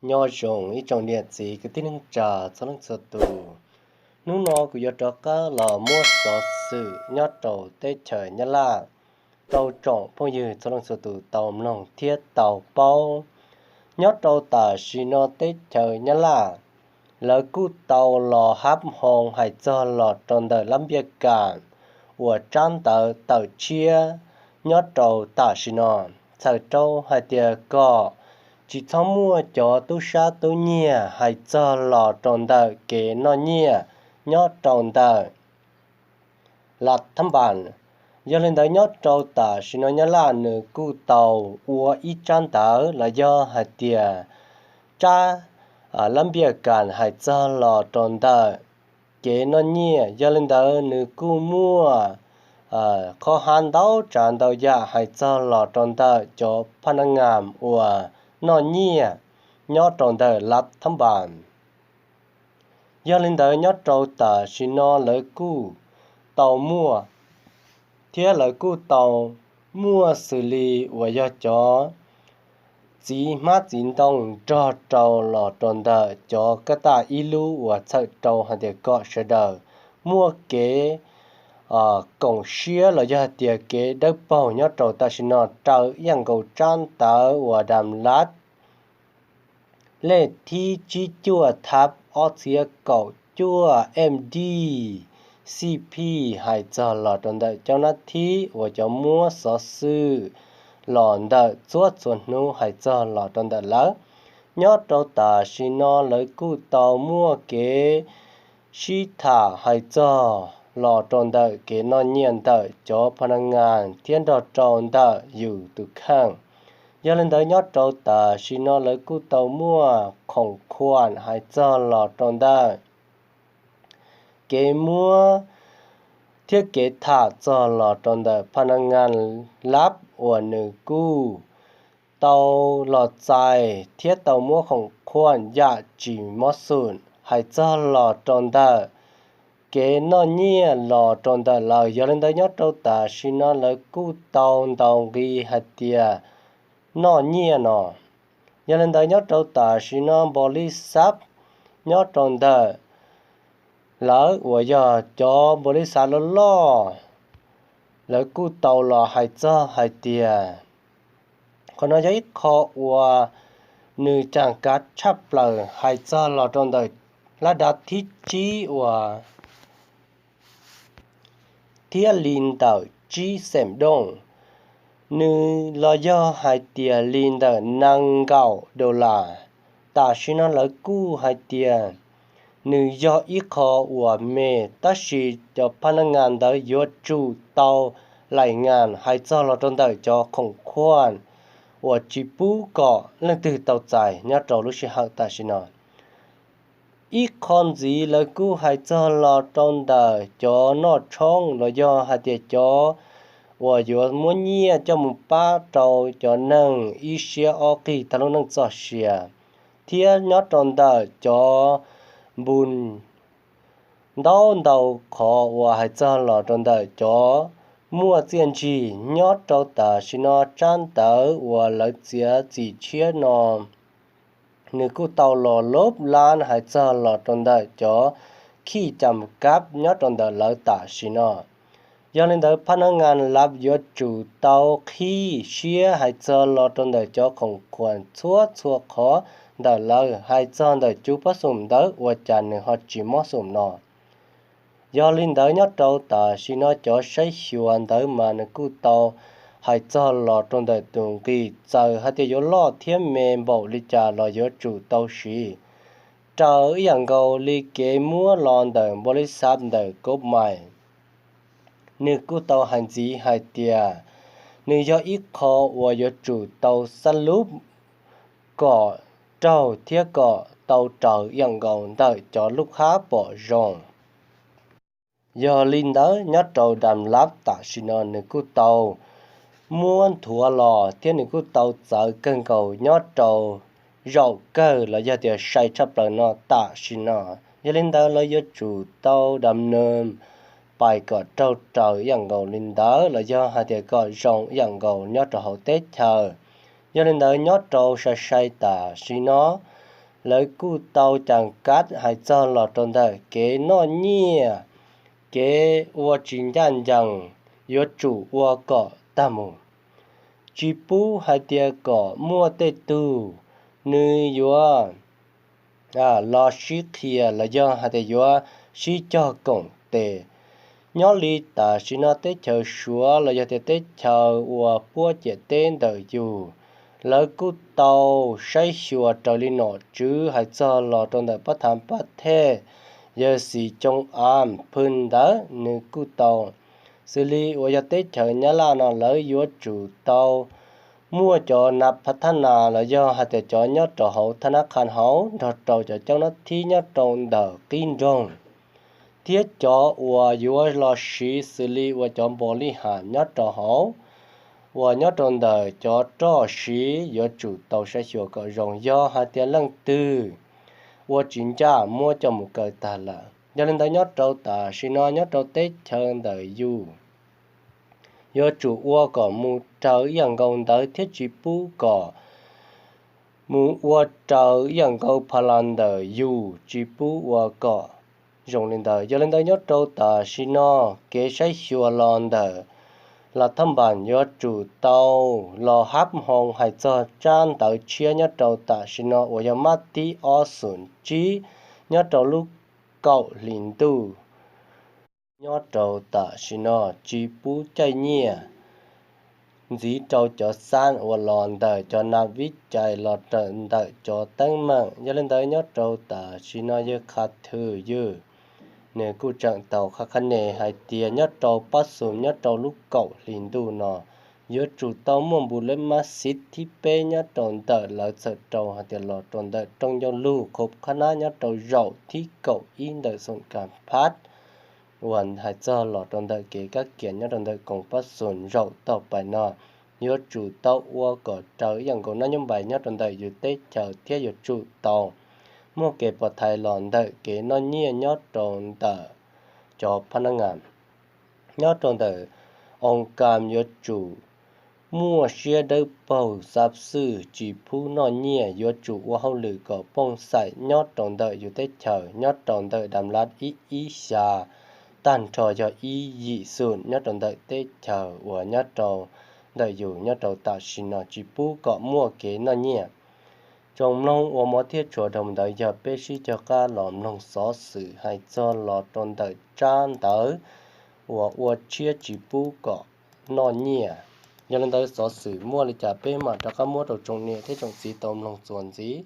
Nyob zoo ib tsoom niam txiv kwv tij neej tsa txhua leej txhua tus. Hnub no kuv yuav rov qab los muab xov xwm nyob rau teb chaws Nyab Laj rau tsoom phooj ywg txhua leej txhua tus tau mloog thiab tau paub. Nyob rau tam sim no teb chaws Nyab Laj, lawv kuj tau los hab hoo hais txog los rau ntawm lab npiaj kam uas tsab ntawv tawm tshiab nyob rau tam sim no, txhawm rau hais tias kom tsis txhob muaj cov tub sab tub nyiag hais txog los rau ntawm kev noj nyiaj nyob rau ntawm lav thab npas. Yog li ntawd nyob rau tam sim no Nyab Laj nws kuj tau ua ib tsab ntawv los yog hais tias tsab lab npiaj kam hais txog los rau ntawm kev noj nyiaj. Yog li ntawd nws kuj muaj qhov hav ntau tsav ntau yam hais txog los rau ntawm cov phaj nab ngas uas noj nyiaj nyob rau ntawm lav thab npas. Yog li ntawd nyob rau tam sim no lawv kuj tau muaj, thiab lawv kuj tau muaj xws li uas yog cov txiv hmab txiv ntoo nrog rau los rau ntawm cov kab taj ib lub uas txhawm rau hais tias kom sawv daws muaj kev koom siab los yog hais tias kev dawb paug nyob rau tam sim no raws ib yam nkaus tsab ntawv uas dam lav lej thib tsib cuaj thab ob txhiab kaum cuaj M D C P hais txog los rau ntawm cov nab thib uas cov muab xov xwm los ntawm txhua txhua hnub hais txog los rau ntawm lawv. Nyob rau tam sim no lawv kuj tau muaj kev sib tham hais txog los rau ntawm kev noj nyiaj ntawm cov phaj nab ngas thiab nrog rau ntawm yus tus kheej. Yog li ntawd nyob rau tam sim no lawv kuj tau muaj khoom khuam hais txog los rau ntawm kev muab thiab kev tham txog los rau ntawm phaj nab ngas lab uas nws kuj tau los txais thiab tau muab khoom khuam yam tsis mob xum hais txog los rau ntawm kev noj nyiaj los rau ntawm lawv. Yog li ntawd nyob rau tam sim no lawv kuj tau ntaus nqi hais tias noj nyiaj no. Yog li ntawd nyob rau tam sim no npau li xab nyob rau ntawm lawv uas yog cov npau li xab loj loj, lawv kuj tau los hais txog hais tias qhov no yog ib qho uas nws cam kav tshaj plaws hais txog los rau ntawm lab dav thib tsib uas thiab li ntawm tsib xeem dooj, nws los yog hais tias li ntawm nees nkaum dollar. Tam sim no lawv kuj hais tias nws yog ib qho uas me, tab sis cov phaj nab ngas ntawd yuav tsum tau laim ngas hais txog los rau ntawm cov khoom khuam uas tsis pub kom leej twg tau txais nyob rau lub sij hawm tam sim no. Ib qho ntxiv lawv kuj hais txog los rau ntawm cov noj tshoob los yog hais tias cov uas yuav muab nyiaj coj mus pab rau cov neeg ib siab ob qig tag lub neej txoj sia, thiab nyob rau ntawm cov npu ntau ntau qhov uas hais txog los rau ntawm cov muaj txiaj ntsig. Nyob rau tam sim no tsab ntawv uas lawv txiav txim tshiab no nws kuj tau los lub lab hais txog los rau ntawm cov khij cam kab nyob rau ntawm lawv tam sim no. Yog li ntawd phaj nab ngas lav yuav tsum tau qhib siab hais txog los rau ntawm cov khoom khuam txhua txhua qhov ntawm lawv hais txog ntawm cov pob xoom ntawd ua cas nws ho tsis mob xoom no. Yog li ntawd nyob rau tam sim no cov saib xyuas ntawd mas nws kuj tau hais txog los rau ntawm tus nqi txawm hais tias yuav loj thiab me npaum li cas los yuav tsum tau siv raws ib yam nkaus li kev muab los ntawm npau li xav ntawm koob mais. Nws kuj tau hais ntxiv hais tias nws yog ib qho uas yuav tsum tau xab lub kom raug thiab kom tau raws ib yam nkaus ntawm cov lub hab pom zoo. Yog li ntawd nyob rau dam lab tam sim no nws kuj tau muab nthuav los thiab nws kuj tau txawv kawg nkaus nyob rau zaum kawg los yog tias sai tshaj plaws no tam sim no. Yog li ntawd lawv yuav tsum tau dam nees pais kom raug raws ib yam nkaus li ntawd los yog hais tias kom zoo ib yam nkaus nyob rau hauv teb chaws. Yog li ntawd nyob rau sai sai tam sim no lawv kuj tau cas kab hais txog los rau ntawm kev noj nyiaj, kev ua tsis ncaj ncees, yuav tsum ua kom tag mus. Tsis pub hais tias kom muaj tej tug nws yuav los sib qhia los yog hais tias yuav sib cog koom tes. Nyob li tam sim no teb chaws Suav los yog tias teb chaws uas puab ciam teb ntawm yus, lawv kuj tau saib xyuas raws li nom tswv hais txog los rau ntawm pab thav pab thej, yawg Xis Coo Am Phwj ntawd nws kuj tau, xws li uas yog teb chaws Nyab Laj no lawv yuav tsum tau muaj cov nas pha thab nas los yog hais tias cov nyob rau hauv thab nab qha hauv nrog rau cov caub nab thib nyob rau ntawm qib nroog, thiab cov uas yuav los siv xws li uas cov npos lij ham nyob rau hauv uas nyob rau ntawm cov roj siv yuav tsum tau saib xyuas kom zoo yog hais tias leej twg ua tsis ncaj muab coj mus kaw tag lawm. Yog li ntawd nyob rau tam sim no nyob rau teb chaws ntawm yus yuav tsum ua kom mus raws ib yam nkaus ntawd thiab tsis pub kom mus ua raws ib yam nkaus pha las ntawm yus, tsis pub ua kom zoo li ntawd. Yog li ntawd nyob rau tam sim no kev saib xyuas los ntawm las thaj npas yuav tsum tau los hab hoo hais txog tsab ntawv tshiab nyob rau tam sim no uas yog mab tib ob xoom tsib nyob rau lub kaum hlis ntuj. Nyob rau tam sim no tsis pub caij nyiaj ntxiv rau cov xab uas los ntawm cov nas vib cai los rau ntawm cov teeb meem. Yog li ntawd nyob rau tam sim no yawg Qha Thwm Ywg nws kuj tseem tau qha qhab ne hais tias nyob rau pab xum nyob rau lub kaum hlis ntuj no yuav tsum tau muaj npu leb mab xiv thib peb nyob rau ntawm lawv txhawm rau hais tias los rau ntawm rooj ncauj lug khoom qhab nab nyob rau zaum thib kaum ib ntawm xoom kas phab uas hais txog los rau ntawm kev kab kiam nyob rau ntawm koom pab xum zaum tau pais no yuav tsum tau ua kom raws ib yam nkaus nab nyob npais nyob rau ntawm yus teb chaws thiab yuav tsum tau muaj kev pov thaiv los ntawm kev noj nyiaj nyob rau ntawm cov phab nab ngas nyob rau ntawm oo kas yuav tsum muaj siab dawb paug xav xwm tsis pub noj nyiaj, yuav tsum ua hauj lwm kom pooj xaim nyob rau ntawm yus teb chaws nyob rau ntawm dam lab ib ib xya tag nrho yog ib yim xum nyob rau ntawm teb chaws uas nyob rau ntawm yus nyob rau tam sim no tsis pub kom muaj kev noj nyiaj. Tsoom mloog uas hmov thiab tshua dhau ntawd yog peb sib cog qab los mloog xov xwm hais txog los rau ntawm tsab ntawv uas ua tshiab tsis pub kom noj nyiaj. Yog li ntawd xov xwm muaj li cas peb mam rov qab muab rau tsoom niam thiab tsoom txiv tau mloog txuas ntxiv.